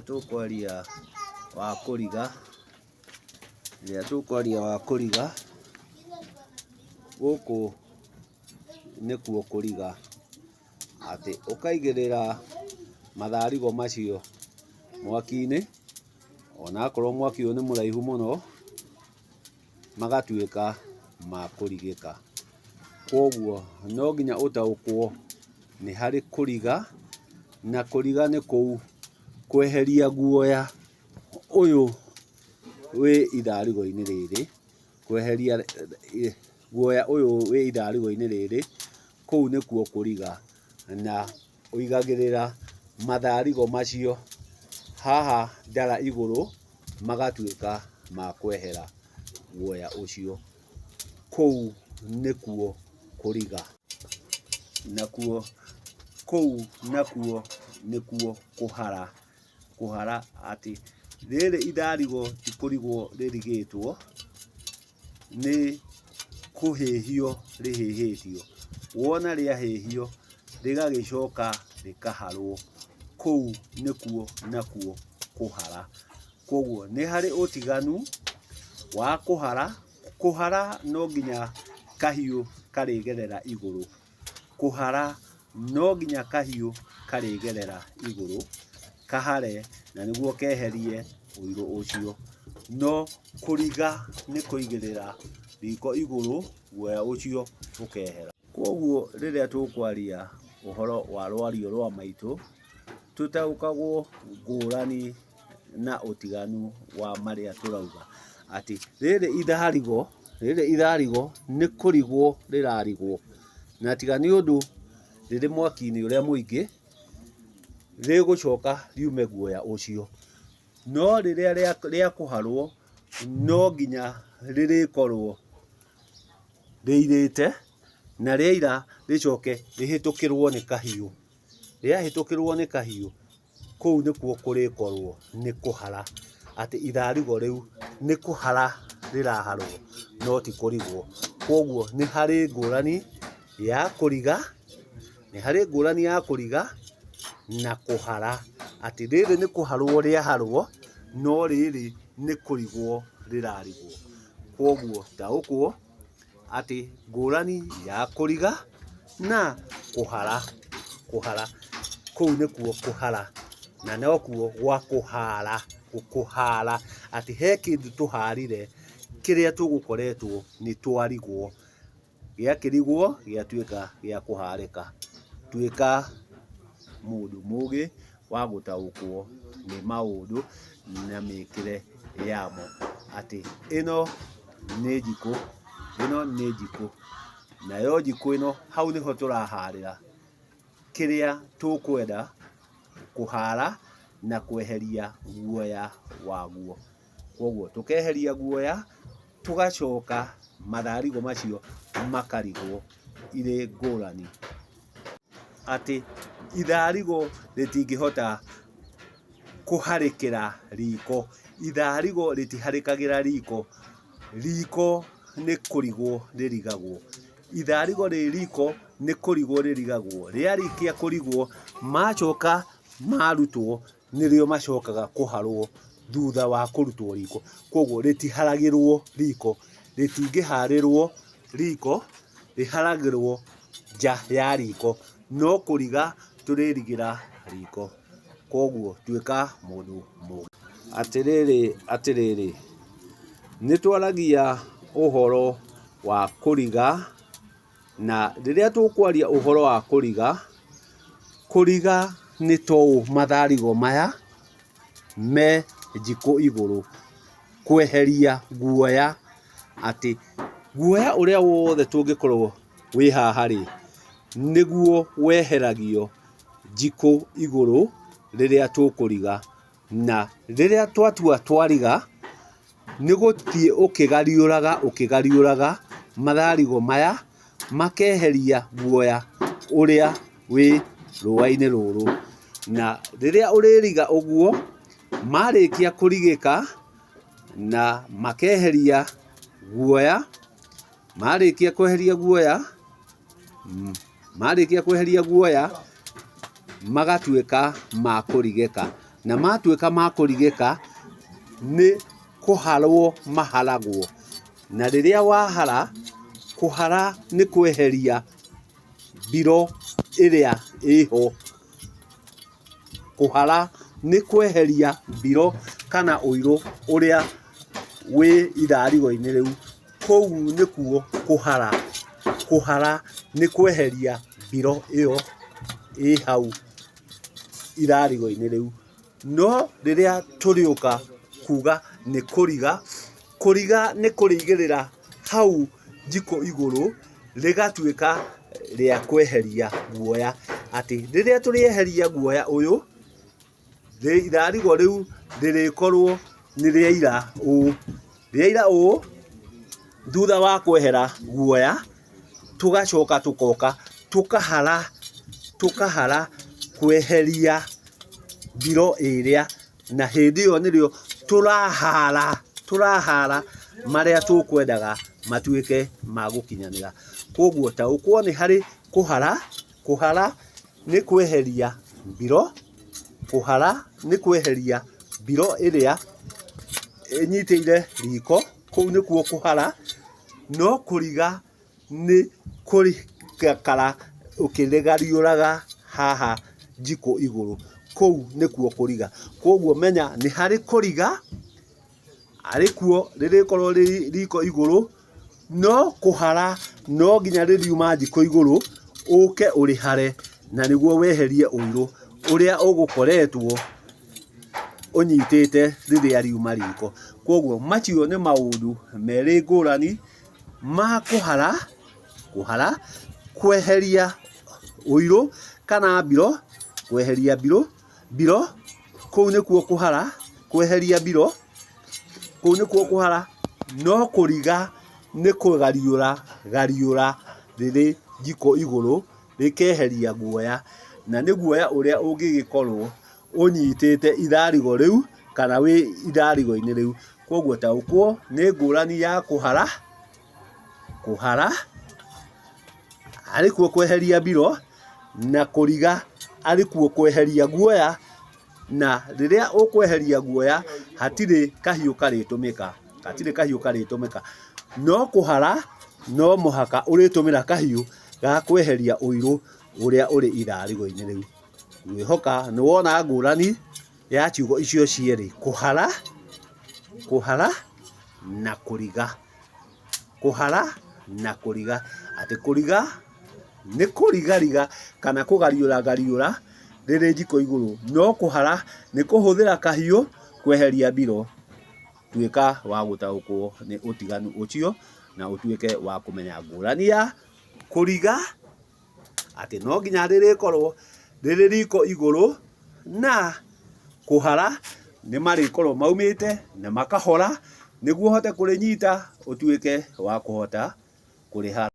Tũkwaria wa kũriga, rĩrĩa tũkwaria wa kũriga, gũkũ nĩkuo kũriga, atĩ ũkaigĩrĩra matharigo macio mwaki-inĩ, ona akorwo mwaki ũyũ nĩ mũraihu mũno, magatuĩka ma kũrigĩka. Kwoguo no nginya ũtaũkwo nĩ harĩ kũriga, na kũriga nĩ kũu kweheria guoya ũyũ wĩ itharigo-inĩ rĩrĩ, kweheria guoya ũyũ wĩ itharigo-inĩ rĩrĩ, kũu nĩkuo kũriga, na ũigagĩrĩra matharigo macio haha ndara igũrũ magatuĩka ma kwehera guoya ũcio. Kũu nĩkuo kũriga. Nakuo kũu nakuo nĩkuo kũhara. Kũhara atĩ rĩrĩ itharigo ti kũrigwo rĩrigĩtwo, nĩ kũhĩhio rĩhĩhĩtio. Wona rĩahĩhio rĩgagĩcoka rĩkaharwo. Kũu nĩkuo nakuo kũhara. Kwoguo nĩ harĩ ũtiganu wa kũhara, kũhara no nginya kahiũ karĩgerera igũrũ, kũhara no nginya kahiũ karĩgerera igũrũ, kahare na nĩguo keherie ũirũ ũcio. No kũriga nĩ kũigĩrĩra riko igũrũ guoya ũcio ũkehera. Kwoguo rĩrĩa tũkwaria ũhoro wa rwario rwa maitũ, tũtaũkagwo ngũrani na ũtiganu wa marĩa tũrauga, atĩ rĩrĩ itharigo, rĩrĩ itharigo nĩ kũrigwo rĩrarigwo, na tiga nĩ ũndũ rĩrĩ mwaki-inĩ ũrĩa mũingĩ, rĩgũcoka riume guoya ũcio. No rĩrĩa rĩa kũharwo, no nginya rĩrĩkorwo rĩirĩte, na rĩaira rĩcoke rĩhĩtũkĩrwo nĩ kahiũ. Rĩahĩtũkĩrwo nĩ kahiũ, kũu nĩkuo kũrĩkorwo nĩ kũhara, atĩ itharigo rĩu nĩ kũhara rĩraharwo no ti kũrigwo. Kwoguo nĩ harĩ ngũrani ya kũriga, nĩ harĩ ngũrani ya kũriga na kũhara, atĩ rĩrĩ nĩ kũharwo rĩaharwo, no rĩrĩ nĩ kũrigwo rĩrarigwo. Kwoguo taũkwo atĩ ngũrani ya kũriga na kũhara, kũhara kũu nĩkuo kũhara na nokuo gwa kũhara, kũhara atĩ he kĩndũ tũharire kĩrĩa tũgũkoretwo nĩ twarigwo, gĩakĩrigwo gĩatuĩka gĩa kũharĩka. Tuĩka mũndũ mũgĩ wa gũtaũkwo nĩ maũndũ na mĩkĩre yamo, atĩ ĩno nĩ njikũ, ĩno nĩ njikũ, nayo njikũ ĩno hau nĩho tũraharĩra kĩrĩa tũkwenda kũhara na kweheria guoya waguo. Kwoguo tũkeheria guoya, tũgacoka matharigo macio makarigwo irĩ ngũrani. Atĩ itharigo rĩtingĩhota kũharĩkĩra riko, itharigo rĩtiharĩkagĩra riko, riko nĩ kũrigwo rĩrigagwo. Itharigo rĩ riko nĩ kũrigwo rĩrigagwo, rĩarĩkia kũrigwo macoka marutwo nĩrĩo macokaga kũharwo thutha wa kũrutwo riko. Kwoguo rĩtiharagĩrwo riko, rĩtingĩharĩrwo riko, rĩharagĩrwo nja ya riko, no kũriga tũrĩrigĩra riko. Kwoguo tuĩka mũndũ mũgĩ. Atĩrĩrĩ atĩrĩrĩ, nĩ twaragia ũhoro wa kũriga, na rĩrĩa tũkwaria ũhoro wa kũriga, kũriga nĩ ta ũũ matharigo maya me njikũ igũrũ, kweheria guoya, atĩ guoya ũrĩa wothe tũngĩkorwo wĩ haha rĩ, nĩguo weheragio njikũ igũrũ rĩrĩa tũkũriga. Na rĩrĩa twatua twariga, nĩ gũthiĩ ũkĩgariũraga ũkĩgariũraga matharigo maya, makeheria guoya ũrĩa wĩ rũa-inĩ rũrũ. Na rĩrĩa ũrĩriga ũguo, marĩkia kũrigĩka na makeheria guoya, marĩkia kweheria guoya, marĩkia kweheria guoya, magatuĩka ma kũrigĩka. Na matuĩka ma kũrigĩka, nĩ kũharwo maharagwo. Na rĩrĩa wahara, kũhara nĩ kweheria mbiro ĩrĩa ĩho. Kũhara nĩ kweheria mbiro kana ũirũ ũrĩa wĩ itharigo-inĩ rĩu. Kũu nĩkuo kũhara. Kũhara nĩ kweheria mbiro ĩyo ĩ hau itharigo-inĩ rĩu. No rĩrĩa tũrĩũka kuga nĩ kũriga, kũriga nĩ kũrĩigĩrĩra hau njiko igũrũ rĩgatuĩka rĩa kweheria guoya. Atĩ rĩrĩa tũrĩeheria guoya ũyũ, itharigo rĩu rĩrĩkorwo nĩ rĩaira ũũ. Rĩaira ũũ, thutha wa kwehera guoya, tũgacoka tũkoka tũkahara, tũkahara kweheria mbiro ĩrĩa, na hĩndĩ ĩyo nĩrĩo tũrahara, tũrahara marĩa tũkwendaga matuĩke ma gũkinyanĩra. Koguo taũkwo nĩ harĩ kũhara, kũhara nĩ kweheria mbiro, kũhara nĩ kweheria mbiro ĩrĩa ĩnyitĩire riko, kũu nĩkuo kũhara, no kũriga nĩ kũrikara ũkĩrĩgariũraga haha njiko igũrũ, kũu nĩkuo kũriga. Koguo menya nĩ harĩ kũriga, arĩ kuo rĩrĩkorwo rĩ riko igũrũ, no kũhara no nginya rĩriuma njiko igũrũ, ũke ũrĩhare na nĩguo weherie ũirũ ũrĩa ũgũkoretwo ũnyitĩte rĩrĩa riuma riko. Koguo macio nĩ maũndũ merĩ ngũrani ma kũhara, kũhara, kweheria ũirũ kana mbiro, kweheria mbirũ, mbiro, kũu nĩkuo kũhara, kweheria mbiro, kũu nĩkuo kũhara, no kũriga nĩ kũgariũra gariũra rĩrĩ njiko igũrũ rĩkeheria guoya, na nĩ guoya ũrĩa ũngĩgĩkorwo ũnyitĩte itharigo rĩu kana wĩ itharigo-inĩ rĩu. Koguo taũkwo nĩ ngũrani ya kũhara, kũhara arĩ kuo kweheria mbiro, na kũriga arĩ kuo kweheria guoya, na rĩrĩa ũkweheria guoya hatirĩ kahiũ karĩtũmĩka, hatirĩ kahiũ karĩtũmĩka. No kũhara no mũhaka ũrĩtũmĩra kahiũ ga kweheria ũirũ ũrĩa ũrĩ itharigo-inĩ rĩu. Ngwĩhoka nĩ wona ngũrani ya ciugo icio cierĩ, kũhara, kũhara na kũriga. Kũhara na kũriga. Atĩ kũriga nĩ kũrigariga kana kũgariũra gariũra rĩrĩ njiko igũrũ, no kũhara nĩ kũhũthĩra kahiũ kweheria mbiro. Tuĩka wa gũtaũkwo nĩ ũtiganu ũcio na ũtuĩke wa kũmenya ngũrani ya kũriga atĩ no nginya rĩrĩkorwo rĩrĩ riko igũrũ na kũhara nĩ marĩkorwo maumĩte na makahora nĩguo ũhote kũrĩnyita ũtuĩke wa kũhota kũrĩhara.